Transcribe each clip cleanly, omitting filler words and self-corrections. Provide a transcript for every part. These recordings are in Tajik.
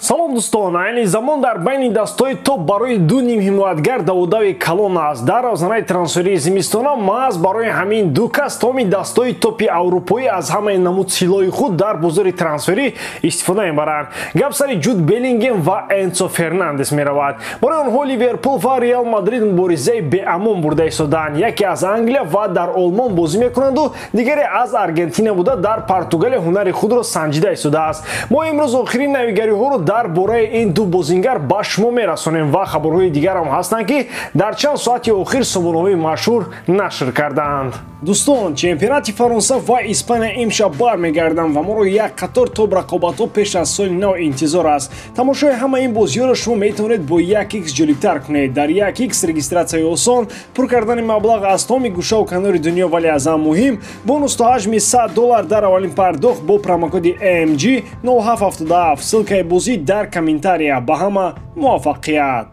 Салом дӯстон, айни замон дар байни дастҳои топ барои ду нимҳимоятгар давудави калон аст. Дар равзанаи трансферии зимистона маҳз барои ҳамин ду кас томи дастҳои топи аврупоӣ аз ҳамаи намуд силоҳи худ дар бозори трансферӣ истифода мебаранд. Гап сари Ҷуд Беллингем ва Энсо Фернандес меравад. Барои онҳо Ливерпул ва Реал Мадрид муборизаи беамон бурда истодаанд. Яке аз Англия ва дар Олмон бозӣ мекунанду дигаре аз Аргентина буда дар Португалия ҳунари худро санҷида истодааст. Мо имрӯз охирин навигариҳоро дар бораи ин ду бозингар ба шумо мерасонем ва хабарҳои дигарам ҳастанд, ки дар чанд соати охир сомонаҳои машҳур нашр кардаанд. Дӯстон, чемпионати Фаронса ва Испания имшаб бармегарданд ва моро як қатор топ рақобатҳо пеш аз соли нав интизор аст. Тамошои ҳама ин бозиҳоро шумо метавонед бо 1x ҷолибтар кунед. Дар 1x регистратсияи осон, пур кардани маблағ аз томи гӯшаву канори дунё, вале аз ҳам муҳим бонус то ҳаҷми $100 дар аввалин пардохт бо промокоди AMG 0777. Ссылкаи бозӣ дар комментария. Ба ҳама муваффақият!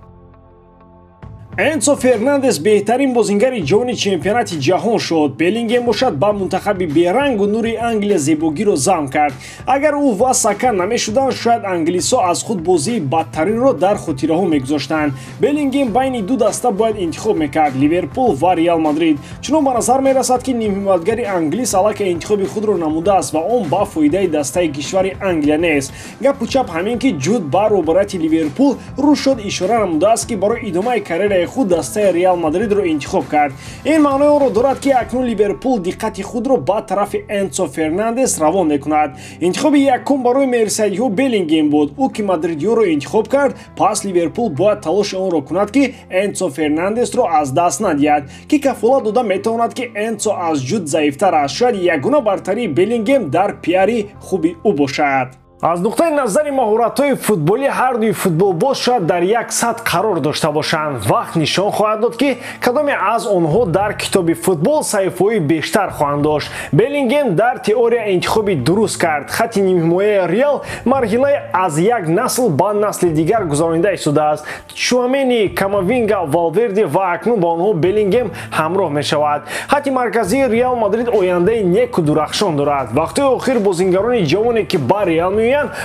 Энсо Фернандес беҳтарин бозингари ҷавони чемпионати ҷаҳон шуд. Беллингем бошад ба мунтахаби берангу нури Англия зебогиро зам кард. Агар ӯ ва Сака намешуданд, шояд англисҳо аз худ бозии бадтаринро дар хотираҳо мегузоштанд. Беллингем байни ду даста бояд интихоб мекард: Ливерпул ва Реал Мадрид. Чунон ба назар мерасад, ки нимҳимоятгари англис аллакай интихоби худро намудааст ва он ба фоидаи дастаи кишвари Англия нест. Гапу чап ҳамин ки Ҷуд ба рӯбарати Ливерпул рӯ шуд, ишора намудааст, ки барои идомаи карьераи худ дастаи Реал Мадридро интихоб кард. Ин маънои онро дорад, ки акнун Ливерпул диққати худро ба тарафи Энсо Фернандес равон мекунад. Интихоби якум барои мерсайдиҳо Беллингем буд. Ӯ ки мадридиёро интихоб кард, пас Ливерпул бояд талоши онро кунад, ки Энсо Фернандесро аз даст надиҳад, ки кафолат дода метавонад, ки Энсо аз Ҷуд заифтар аст. Шояд ягона бартарии Беллингем дар пиари хуби ӯ бошад. Аз нуқтаи назари маҳоратҳои футболӣ ҳар дуи футболбоз шояд дар як сатҳ қарор дошта бошанд. Вақт нишон хоҳад дод, ки кадоме аз онҳо дар китоби футбол саҳифаҳои бештар хоҳанд дошт. Беллингем дар теория интихоби дуруст кард. Хати нимҳимояи Реал марҳилаи аз як насл ба насли дигар гузаронида истодааст. Чуамени, Камавинга, Валверде ва акнун ба онҳо Беллингем ҳамроҳ мешавад. Хати марказии Реал Мадрид ояндаи неку дурахшон дорад. Вақтҳои охир бозингарони ҷавоне, ки ба Реал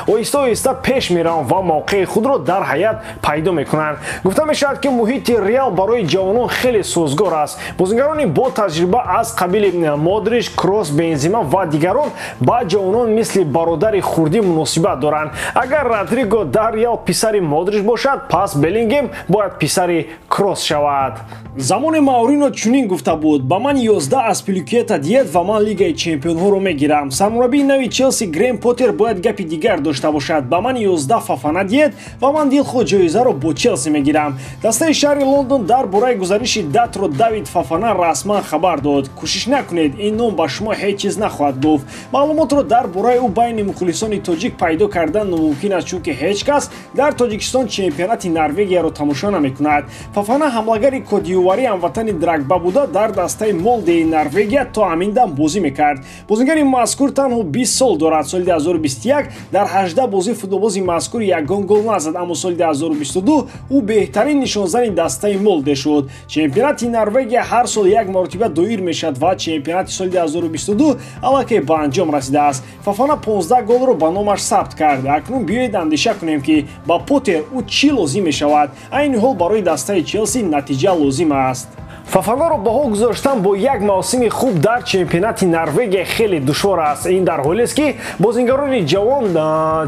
оҳиста оҳиста пеш мераванд ва мавқеи худро дар ҳаят пайдо мекунанд. Гуфта мешавад, ки муҳити Реал барои ҷавонон хеле созгор аст. Бозингарони бо таҷриба аз қабили Модрич, Кросс, Бензима ва дигарон ба ҷавонон мисли бародари хурдӣ муносибат доранд. Агар Родриго дар Реал писари Модрич бошад, пас Беллингем бояд писари Кросс шавад. Замоне Маурино чунин гуфта буд: ба ман 11 Азпиликуэта диҳед ва ман Лигаи чемпионҳоро мегирам. Сармураббии нави Челси Грем Поттер бояд гапи дигар дошта бошад: ба ман 11 Фафана диҳед ва ман дилхоҳ ҷоизаро бо Челси мегирам. Дастаи шаҳри Лондон дар бораи гузариши Датро Давид Фафана расман хабар дод. Кӯшиш накунед, ин ном ба шумо ҳеҷ чиз нахоҳад гуфт. Маълумотро дар бораи ӯ байни мухлисони тоҷик пайдо кардан номумкин аст, чунки ҳеҷ кас дар Тоҷикистон чемпионати Норвегияро тамошо намекунад. Фафана ҳамлагари Кодиюварӣ ҳамватани Драгба буда дар дастаи Молдеи Норвегия то ҳамин дам бозӣ мекард. Бозингари мазкур танҳо 20 сол дорад. Соли 2021 дар 18 бозӣ футболбози мазкур ягон гол назад, аммо соли 2022 ӯ беҳтарин нишонзани дастаи Молде шуд. Чемпионати Норвегия ҳар сол як маротиба доир мешавад ва чемпионати соли 2022 аллакай ба анҷом расидааст. Фафана 15 голро ба номаш сабт кард. Акнун биёед андеша кунем, ки ба Поттер ӯ чӣ лозим мешавад. Айни ҳол барои дастаи Челси натиҷа лозим аст. Фафанаро баҳо гузоштан бо як мавсими хуб дар чемпионати Норвегия хеле душвор аст. Ин дар ҳолест, ки бозингарони ҷавон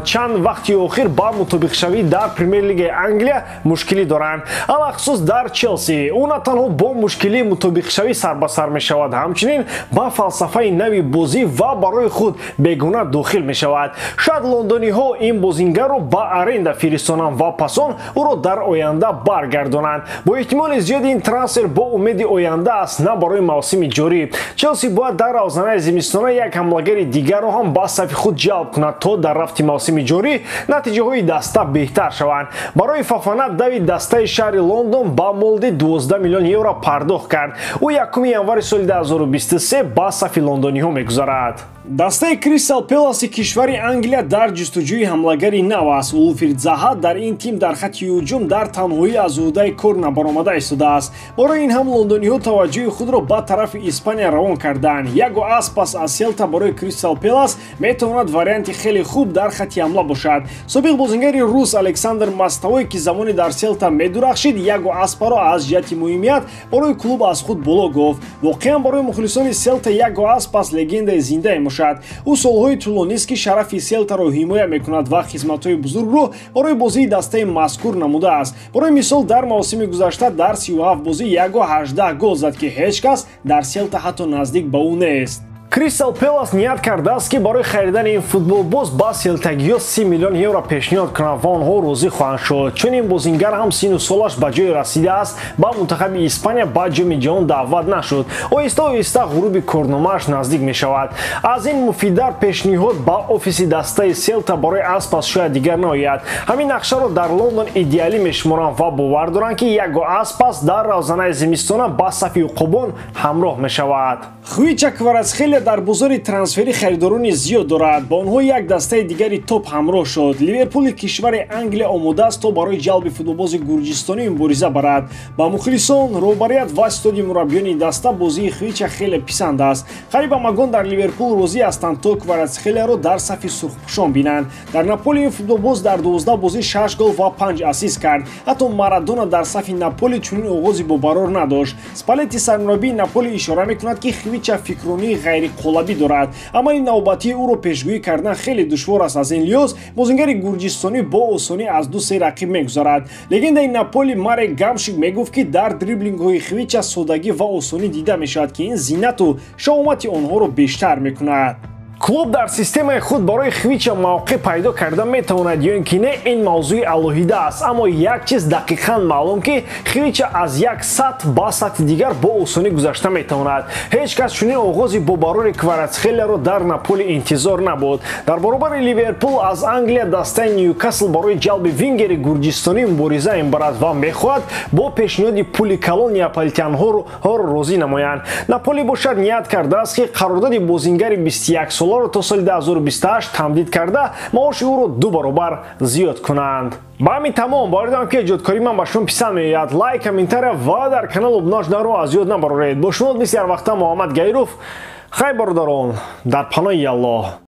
чанд вақти охир ба мутобиқшавӣ дар Премер-лигаи Англия мушкилӣ доранд, алахусус дар Челси. Ӯ на танҳо бо мушкилии мутобиқшавӣ сар ба сар мешавад, ҳамчунин ба фалсафаи нави бозӣ ва барои худ бегуна дохил мешавад. Шояд лондониҳо ин бозингарро ба аренда фиристонанд ва пас он ӯро дар оянда баргардонанд. Бо эҳтимоли зиёди ин трансфер бо умеди оянда аст, на барои мавсими ҷорӣ. Челси бояд дар равзанаи зимистона як ҳамлагари дигарро ҳам ба сафи худ ҷалб кунад, то дар рафти мавсими ҷорӣ натиҷаҳои даста беҳтар шаванд. Барои Фафана дави дастаи шаҳри Лондон ба Молде 12 миллион евро пардохт кард. Ӯ 1 январи соли 2023 ба сафи лондониҳо мегузарад. Дастаи Кристал Пеласи кишвари Англия дар ҷустуҷӯи ҳамлагари нав аст. Уилфрид Заҳа дар ин тим дар хати ҳуҷум дар танҳоӣ аз ӯҳдаи кор набаромада истодааст. Барои ин ҳам Лондониҳо таваҷҷӯҳи худро ба тарафи Испания равон карданд. Яго Аспас аз Селта барои Кристал Пелас метавонад варианти хеле хуб дар хати ҳамла бошад. Собиқ бозингари рус Александр Мостовой, ки замоне дар Селта медурахшид, Яго Аспаро аз ҷиҳати муҳимият барои клуб аз худ боло гуфт. Воқеан барои мухлисони Селта Яго Аспас легендаи зиндае мешавад. Ӯ солҳои тӯлонист, ки шарафи Селтаро ҳимоя мекунад ва хизматҳои бузургро барои бозии дастаи мазкур намудааст. Барои мисол, дар мавсими гузашта дар 37 бозӣ Яго 18 гол зад, ки ҳеҷ кас дар Селта ҳатто наздик ба ӯ нест. Кристал Пелас ният кардааст, ки барои харидани ин футболбоз ба селтагиҳо 30 миллион евро пешниҳод кунанд ва онҳо розӣ хоҳанд шуд. Чун ин бозингар ҳам сину солаш ба ҷое расидааст, ба мунтахаби Испания ба Ҷоми ҷаҳон даъват нашуд. Оҳиста оҳиста ғуруби корномааш наздик мешавад. Аз ин муфидтар пешниҳод ба офиси дастаи Селта барои Аспас шояд дигар наояд. Ҳамин нақшаро дар Лондон идеалӣ мешуморанд ва бовар доранд, ки Яго Аспас дар равзанаи зимистона ба сафи уқобон ҳамроҳ мешавад. Хвича Кварацхелия дар бозори трансфери харидорони зиёд дорад. Ба онҳо як дастаи дигари топ ҳамроҳ шуд. Ливерпули кишвари Англия омода аст, то барои ҷалби футболбози гурҷистонӣ мубориза барад. Ба мухлисон, роҳбарият ва истоди мураббиёни даста бозии Хвича хеле писанд аст. Қариб ҳамагон дар Ливерпул розӣ ҳастанд, то Кварацхелияро дар сафи сурхпӯшон бинанд. Дар Наполи ин футболбоз дар 12 бозӣ 6 гол ва 5 ассист кард. Ҳатто Марадона дар сафи Наполи чунин оғози бобарор надошт. Спалетти, сармураббии Наполи, ишора мекунад, ки Хвича фикронии ғайриқолабӣ дорад. Амали навбатии ӯро пешгӯӣ кардан хеле душвор аст. Аз ин лиҳоз бозингари гурҷистонӣ бо осонӣ аз ду-се рақиб мегузарад. Легендаи Наполи Марек Гамшик мегуфт, ки дар дриблингҳои Хвича содагӣ ва осонӣ дида мешавад, ки ин зинату шаҳомати онҳоро бештар мекунад. Клуб дар системаи худ барои Хвича мавқеъ пайдо карда метавонад ё ин ки не, ин мавзӯи алоҳида аст. Аммо як чиз дақиқан маълум, ки Хвича аз як сатҳ ба сатҳи дигар бо осонӣ гузашта метавонад. Ҳеҷ кас чунин оғози бобарори Кварацхелияро дар Наполи интизор набуд. Дар баробари Ливерпул аз Англия дастаи Ньюкасл барои ҷалби вингери гурҷистонӣ мубориза мебарад ва мехоҳад бо пешниҳоди пули калон неаполитянҳоро розӣ намоянд. Наполи бошад ният кардааст, ки қарордоди бозингари 21 соларо то соли 2028 тамдид карда, маоши ӯро ду баробар зиёд кунанд. Ба ҳамин тамом. Бовар дорам, ки эҷодкории ман ба шумо писанд меояд. Лайк, комментария ва дар канал обуна шуданро аз ёд набароред. Бо шумо мисли ҳар вақта Муҳаммад Гаиров. Хайр, бародарон, дар паноҳи Аллоҳ.